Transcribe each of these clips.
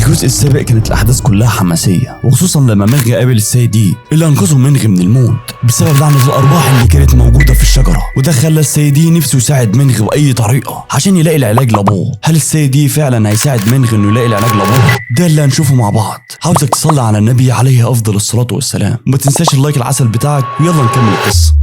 الجزء السابق كانت الأحداث كلها حماسية، وخصوصا لما منغ قابل السيد يي اللي أنقذه منغ من الموت بسبب لعنة الأرواح اللي كانت موجودة في الشجرة، وده خلى السيد يي نفسه يساعد منغ بأي طريقة عشان يلاقي العلاج لأبوه. هل السيد يي فعلا هيساعد منغ إنه يلاقي العلاج لأبوه؟ ده اللي هنشوفه مع بعض. عاوزك تصلي على النبي عليه أفضل الصلاة والسلام، وما تنساش ال like العسل بتاعك، ويلا نكمل القصة.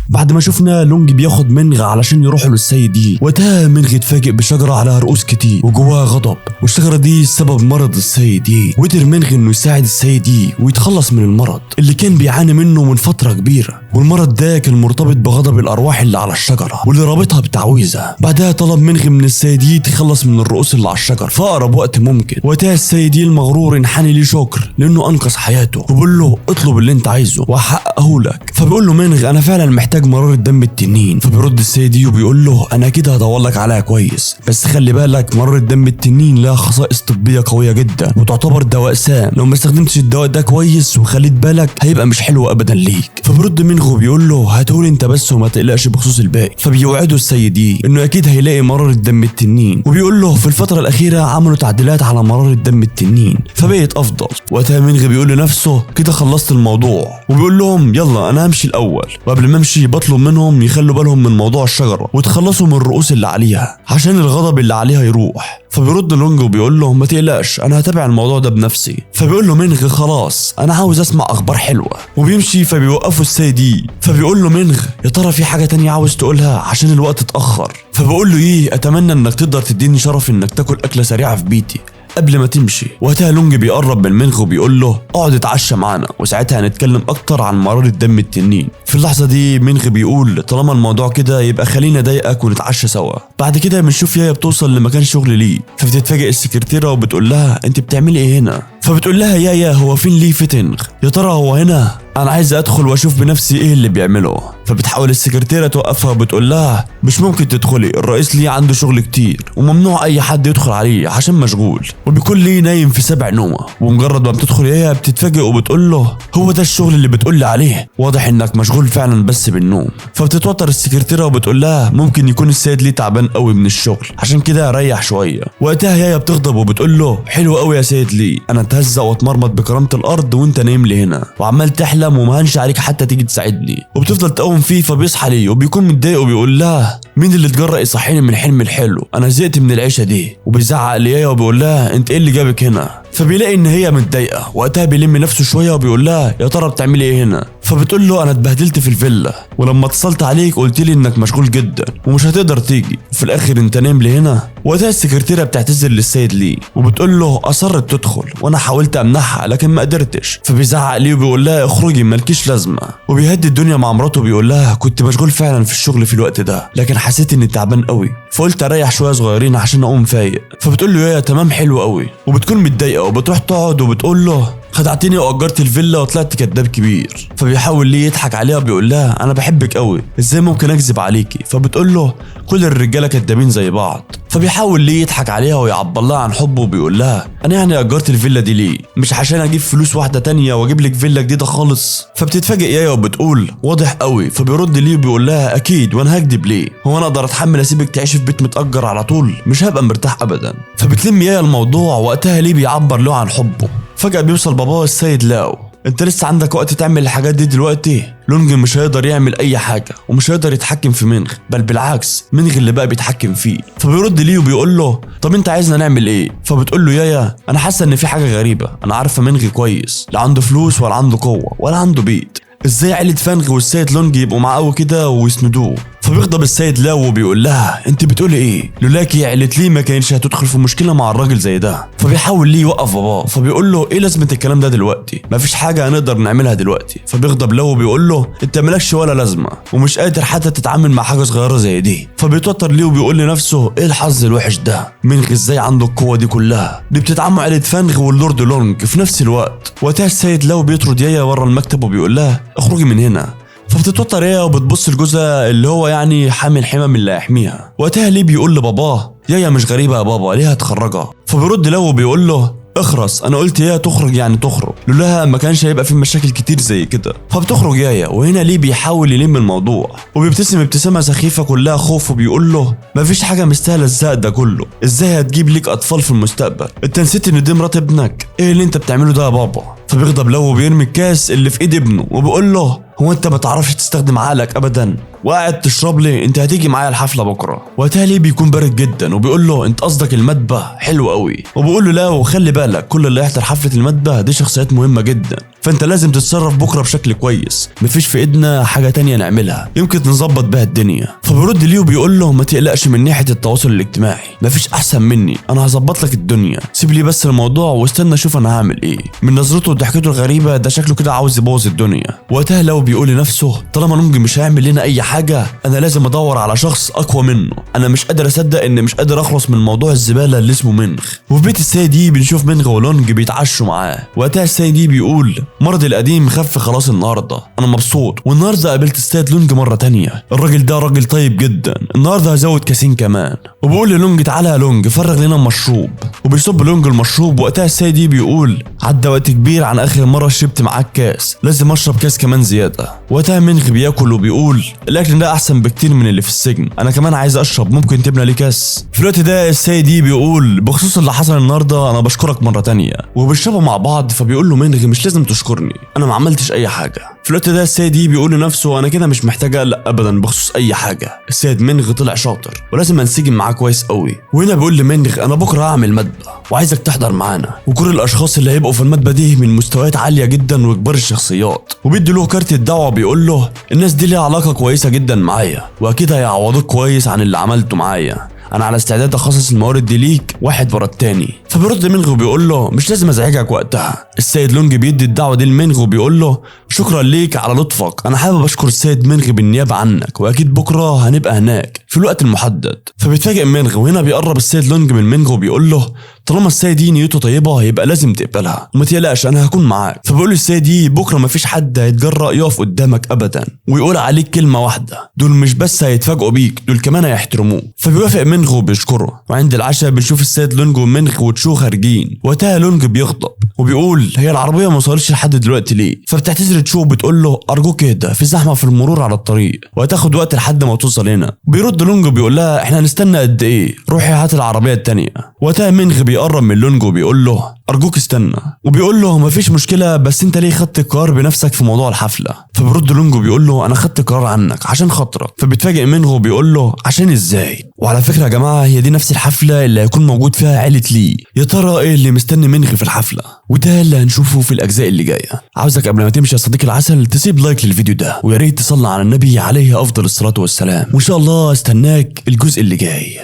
بعد ما شفنا لونج بياخد منغ علشان يروحوا للسيد يي، وقتها منغ اتفاجئ بشجرة عليها رؤوس كتير وجواها غضب، والشجرة دي سبب مرض السيد يي. وقدر منغ انه يساعد السيد يي ويتخلص من المرض اللي كان بيعاني منه من فترة كبيرة، والمرض ده كان مرتبط بغضب الارواح اللي على الشجرة واللي رابطها بتعويذة. بعدها طلب منغ من السيد يي يتخلص من الرؤوس اللي على الشجر في اقرب وقت ممكن. وقتها السيد يي المغرور انحني ليه شكر لانه انقذ حياته، وبيقول له اطلب اللي انت عايزه وهحققه لك. فبيقول له منغ انا فعلا محتاج مرارة دم التنين. فبيرد السيد يي وبيقول له انا كده هدور لك عليها كويس، بس خلي بالك مرارة دم التنين لها خصائص طبية قوية جدا وتعتبر دواء سام، لو ما استخدمتش الدواء ده كويس وخليت بالك هيبقى مش حلو ابدا ليك. فبيرد منغ وبيقول له هاتهولي انت بس وما تقلقش بخصوص الباقي. فبيوعده السيد يي انه اكيد هيلاقي مرارة دم التنين، وبيقول له في الفترة الأخيرة عملوا تعديلات على مرارة دم التنين فبقت افضل. وقتها منغ بيقول لنفسه كده خلصت الموضوع، وبيقول لهم يلا انا همشي الاول، وقبل ما امشي بطلب منهم يخلوا بالهم من موضوع الشجرة ويتخلصوا من الرؤوس اللي عليها عشان الغضب اللي عليها يروح. فبيرد لونج وبيقول له ما تقلقش انا هتابع الموضوع ده بنفسي. فبيقول له منغ خلاص انا عاوز اسمع اخبار حلوة، وبيمشي. فبيوقفه السيد يي، فبيقول له منغ يا ترى في حاجة تانية عاوز تقولها عشان الوقت اتاخر؟ فبيقول له ايه اتمنى انك تقدر تديني شرف انك تاكل اكله سريعة في بيتي قبل ما تمشي. وقتها لونج بيقرب من منغ وبيقول له اقعد اتعشى معانا وساعتها هنتكلم اكتر عن مرارة دم التنين. في اللحظة دي منغ بيقول طالما الموضوع كده يبقى خلينا اضايقك ونتعشى سوا. بعد كده بنشوف يايا بتوصل لمكان شغل ليه، فبتتفاجئ السكرتيرة وبتقول لها انت بتعملي ايه هنا؟ فبتقول لها يايا هو فين ليه فيتنغ؟ يا ترى هو هنا؟ انا عايز ادخل واشوف بنفسي ايه اللي بيعمله. فبتحاول السكرتيرة توقفها وبتقول لها مش ممكن تدخلي، الرئيس ليه عنده شغل كتير وممنوع اي حد يدخل عليه عشان مشغول، وبيكون ليه نايم في سبع نومه. ومجرد ما بتدخل هي بتتفاجئ وبتقول له هو ده الشغل اللي بتقول لي عليه؟ واضح انك مشغول فعلا بس بالنوم. فبتتوتر السكرتيرة وبتقول لها ممكن يكون السيد ليه تعبان قوي من الشغل عشان كده ريح شوية. وقتها هي بتغضب وبتقول له حلو قوي يا سيد ليه، انا اتهزق واتمرمط بكرامة الارض وانت نايم لي هنا وعمال تحلم ومهنش عليك حتى تيجي تساعدني. وبتفضل تقوم فيه. فبيصحى ليه وبيكون متضايق وبيقول لها مين اللي اتجرأ يصحيني من الحلم الحلو؟ انا زهقت من العيشة دي. وبيزعق ليا وبيقول لها انت ايه اللي جابك هنا؟ فبيلاقي ان هي متضايقة. وقتها بيلم نفسه شوية وبيقول لها يا ترى بتعملي ايه هنا؟ فبتقول له انا اتبهدلت في الفيلا ولما اتصلت عليك قلت لي انك مشغول جدا ومش هتقدر تيجي، وفي الاخر انت نايم لي هنا. وقتها السكرتيره بتعتذر للسيد ليه وبتقول له اصرت تدخل وانا حاولت امنعها لكن ما قدرتش. فبيزعق ليه وبيقول لها اخرجي مالكيش لازمه، وبيهدي الدنيا مع مراته وبيقول لها كنت مشغول فعلا في الشغل في الوقت ده لكن حسيت اني تعبان قوي فقلت اريح شوية صغيرين عشان اقوم فايق. فبتقول له يا تمام حلو قوي، وبتكون متضايقة وبتروح تقعد وبتقول له خدعتني واجرت الفيلا وطلعت كداب كبير. فبيحاول ليه يضحك عليها وبيقول لها انا بحبك قوي ازاي ممكن اكذب عليكي؟ فبتقول له كل الرجالة كدابين زي بعض. فبيحاول ليه يضحك عليها ويعبر لها عن حبه وبيقول لها انا يعني اجرت الفيلا دي ليه؟ مش عشان اجيب فلوس واحدة تانية واجيب لك فيلا جديدة خالص. فبتتفاجئ يايا وبتقول واضح قوي. فبيرد ليه وبيقول لها اكيد وانا هكدب ليه؟ هو انا اقدر اتحمل اسيبك تعيشي في بيت متاجر على طول؟ مش هبقى مرتاح ابدا. فبتلم يايا الموضوع. وقتها ليه بيعبر له عن حبه. فجأة بيوصل باباه السيد لاو، انت لسه عندك وقت تعمل الحاجات دي دلوقتي؟ لونج مش هيقدر يعمل اي حاجة ومش هيقدر يتحكم في منغ، بل بالعكس منغ اللي بقى بيتحكم فيه. فبيرد ليه وبيقول له طب انت عايزنا نعمل ايه؟ فبتقول له يايا انا حاسه ان في حاجة غريبة، انا عارفه منغ كويس، لا عنده فلوس ولا عنده قوة ولا عنده بيت، ازاي عيلة فانغ والسيد لونج يبقوا معاه قوي كده ويسندوه؟ فبيغضب السيد لاو وبيقول لها انت بتقولي ايه؟ لولاكي عيلة ليه ما كانتش هتدخل في مشكلة مع الراجل زي ده. فبيحاول ليه يوقف باباه فبيقول له ايه لازمه الكلام ده دلوقتي؟ مفيش حاجة هنقدر نعملها دلوقتي. فبيغضب لاو وبيقول له انت مالكش ولا لازمه ومش قادر حتى تتعامل مع حاجة صغيرة زي دي. فبيتوتر ليه وبيقول لنفسه ايه الحظ الوحش ده؟ منغ ازاي عنده القوة دي كلها؟ دي بتدعمه عيله فانغ واللورد لونج في نفس الوقت. وقتها السيد لاو بيطرد يايا بره المكتب وبيقول لها اخرجي من هنا. فبتتوتر هي وبتبص لجوزها اللي هو يعني حامل حمى من اللي هيحميها. وقتها ليه بيقول لباباه يايا مش غريبة يا بابا ليه هتخرجها؟ فبيرد له وبيقول له اخرس، انا قلت يا تخرج يعني تخرج، لولاها ما كانش هيبقى في مشاكل كتير زي كده. فبتخرج يايا، وهنا ليه بيحاول يلم الموضوع وبيبتسم ابتسامة سخيفة كلها خوف وبيقول له مفيش حاجة مستاهلة الزهق ده كله، ازاي هتجيب ليك اطفال في المستقبل؟ انت نسيت ان دي مرات ابنك؟ ايه اللي انت بتعمله ده يا بابا؟ فبيغضب لو وبيرمي الكاس اللي في ايد ابنه وبيقول له هو انت ما تعرفش تستخدم عقلك ابدا وقاعد تشرب لي؟ انت هتيجي معايا الحفلة بكره. وقتها ليه بيكون بارد جدا وبيقول له انت قصدك المدبه؟ حلو قوي. وبيقول له لا، وخلي بالك كل اللي يحضر حفلة المدبه دي شخصيات مهمة جدا، فانت لازم تتصرف بكره بشكل كويس، مفيش في ايدنا حاجة تانية نعملها يمكن نظبط بيها الدنيا. فبيرد ليه وبيقول له ما تقلقش من ناحية التواصل الاجتماعي، مفيش احسن مني، انا هظبط لك الدنيا، سيب لي بس الموضوع واستنى اشوف انا هعمل ايه. من نظرته وضحكته الغريبة ده شكله كده عاوز يبوظ الدنيا. وقتها لو بيقول لنفسه طالما نونج مش هيعمل لنا اي حاجة انا لازم ادور على شخص اقوى منه، انا مش قادر اصدق ان مش قادر اخلص من موضوع الزبالة اللي اسمه منغ. وفي بيت السيد دي بنشوف منغ ولونج بيتعشوا معاه. وقتها السيد دي بيقول مرضي القديم خف خلاص النهارده، انا مبسوط، والنهارده قابلت السيد لونج مرة تانية، الراجل ده راجل طيب جدا، النهارده هزود كاسين كمان. وبيقول للونج تعالى يا لونج فرغ لنا المشروب، وبيصب لونج المشروب. وقتها السيد دي بيقول عدى وقت كبير عن اخر مرة شربت معاك كاس، لازم اشرب كاس كمان زيادة. وقتها منغ بياكل وبيقول الاكل ده احسن بكتير من اللي في السجن، انا كمان عايز اشرب، ممكن تملى لي كاس؟ في الوقت ده السيد دي بيقول بخصوص اللي حصل النهارده انا بشكرك مرة تانية، وبيشربوا مع بعض. فبيقول له منغ مش لازم تشكرني، انا ما عملتش اي حاجة. في الوقت ده السيد دي بيقول لنفسه انا كده مش محتاج اقلق ابدا بخصوص اي حاجة، السيد منغ طلع شاطر ولازم انسجم معاه كويس قوي. وهنا بيقول لمنغ انا بكره هعمل مدبه وعايزك تحضر معانا، وكل الاشخاص اللي هيبقوا في المدبه دي من مستويات عالية جدا وكبار الشخصيات. وبيدي له كارت الدعوة بيقول له الناس دي ليها علاقة كويسة جدا معايا واكيد هيعوضوك كويس عن اللي عملته معايا، انا على استعداد اخصص الموارد دي ليك واحد ورا التاني. فبيرد منغ وبيقول له مش لازم ازعجك وقتها. السيد لونج بيدي الدعوة دي لمنغ وبيقول له شكرا ليك على لطفك، انا حابب اشكر السيد منغ بالنيابة عنك، واكيد بكره هنبقى هناك في الوقت المحدد. فبيتفاجئ منغ، وهنا بيقرب السيد لونج من منغ وبيقول له طالما السيد دي نيته طيبة يبقى لازم تقبلها، وما تقلقش انا هكون معاك. فبيقول السيد دي بكره مفيش حد هيتجرأ يقف قدامك ابدا ويقول عليك كلمة واحدة، دول مش بس هيتفاجئوا بيك دول كمان هيحترموك. فبيوافق منغ وبيشكره. وعند العشاء بنشوف السيد لونج ومنغ وتشو خارجين. وقتها لونج بيغضب وبيقول هي العربية ما وصلتش لحد دلوقتي ليه؟ فبتعتذر تشو وبتقول له ارجوك اهدى، في زحمة في المرور على الطريق وهتاخد وقت لحد ما توصل هنا. بيرد لونج وبيقول لها احنا هنستنى قد ايه؟ روحي هات العربية التانية. وقتها منغ بيقرب من لونج وبيقول له ارجوك استنى، وبيقول له مفيش مشكلة بس انت ليه خدت القرار بنفسك في موضوع الحفلة؟ فبيرد لونج وبيقول له انا خدت قرار عنك عشان خاطرك. فبيتفاجئ منغ وبيقول له عشان ازاي؟ وعلى فكرة يا جماعة هي دي نفس الحفلة اللي هيكون موجود فيها عيله لي، يا ترى ايه اللي مستني منغ في الحفلة؟ وده اللي هنشوفه في الاجزاء اللي جاية. عاوزك قبل ما تمشي يا صديقي العسل تسيب like للفيديو ده، ويا ريت تصلي على النبي عليه افضل الصلاة والسلام، وان شاء الله استناك الجزء اللي جاي.